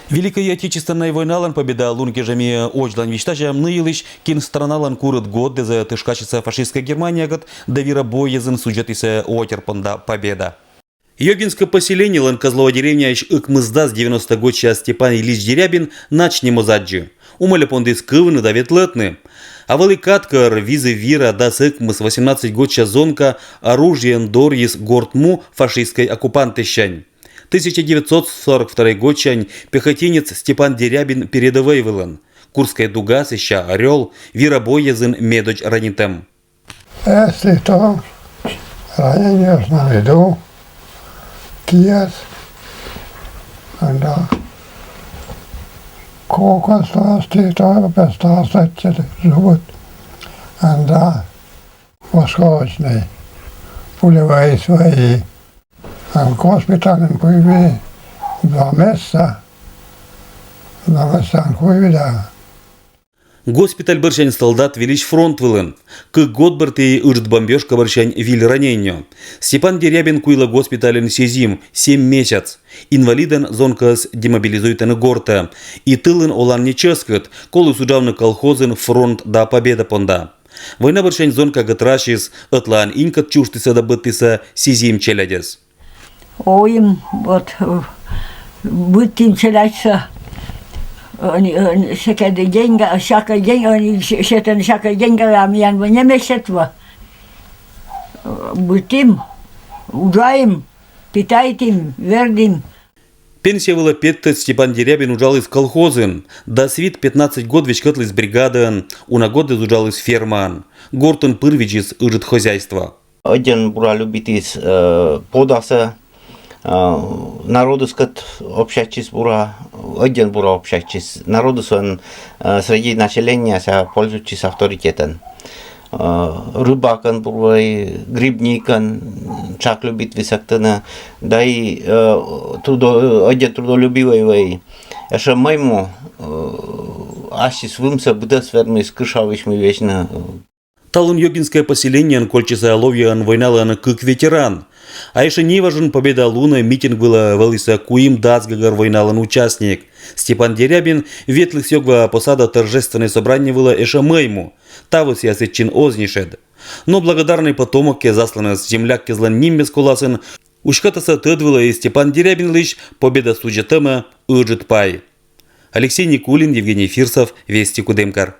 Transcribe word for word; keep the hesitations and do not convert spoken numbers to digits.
Великӧй Отечественнӧй войналӧн Победа лун кежӧ ми оздзлань висьтасям ны йылысь, кин страналӧн курыд годдӧзӧ тышкасис фашистскӧй Германиякӧд да вира бойязын судзӧдіс отерпӧн да Победа. Ёгинскӧй поселениелӧн Козлова деревняысь ӧкмысдас девяностӧ годся Степан Ильич Дерябин нач нин оз аддзы. Умӧльӧ пондіс кывны да ветлӧтны. А вӧлі кадкӧр, визыв вира дас ӧкмыс, восемнадцать годся зонка оружиеӧн дорйис горт му фашистскӧй оккупантыссянь. Тысяча девятьсот сорок вторӧй годсянь пехотинец Степан Дерябин передӧвӧй вылын. Курскӧй дуга, сэсся Орёл, вира бойязын медодз ранитӧм. Если то ранение на виду, киес, да. Кокос то ести, то пестас, живут, да. Осколочный, пулевые свои. А госпитальын куйви два месяца, два месяца куйви, да. Госпиталь бӧрсянь солдат вились фронт вылын. Кык год бӧрти ыджыд бомбёжка бӧрсянь виль ранениеӧн. Степан Дерябин куйлӧ госпитальын сизим, семь месяц. Инвалидӧн зонкаӧс демобилизуйтӧны гортӧ. И тылын олан не чӧскыд, коліс уджавны колхозын фронт да Победа понда. Война бӧрсянь зонка гӧтрасис, ӧтлаын инькӧд чужтісӧ да быдтісӧ сизим челядьӧс. Ойым, вот, э, быдтім челядьсӧ. Они, они, сякӧй деньга, сякӧй деньга, они се-, сетӧны сякӧй деньга, а миян вӧ не месет вӧ. Э, быдтім, уджаім, питайтім, вердім. Пенсия вылӧ петтӧдз Степан Дерябин уджаліс колхозын. Дас вит-пятнадцать год веськӧдліс бригадаын, уна годдӧдз уджаліс фермаын. Гортын пыр видзис ыджыд хозяйство. Ӧддьӧн бура любитіс, э, подасӧ, э, народыскӧд общайтчис бура, ӧддьӧн бура общайтчис. Народыс он, э, среди населения ся пользуйтчис авторитетӧн. Э, рыбакӧн бура вӧлі, грибникӧн тшак любит висьтавны, да и, э, трудо-, ӧддьӧн трудолюбивӧй вӧлі. Ещӧ мый му, э, ассьыс вымсӧ быдӧс вермис кышавысь ми вӧчны. Талун Ёгинскӧй поселениеын кольччисӧ ловъяӧн войналӧн кык ветеран. А ещӧ неважӧн Победа лунӧ митинг вылӧ вӧлісӧ куим дас гӧгӧр войналӧн участник. Степан Дерябин ветліс Ёгва посада торжественнӧй собрание вылӧ ещӧ мый му. Таво сійӧс ӧтчыд оз нин шед. Но благодарнӧй потомок кез асланыс земляк кезлӧн ниммес коласын уськӧтасӧ тӧд вылӧ и Степан Дерябинлысь Победа судзӧдтӧмӧ ыджыд пай. Алексей Никулин, Евгений Фирсов, Вести, Кудымкар.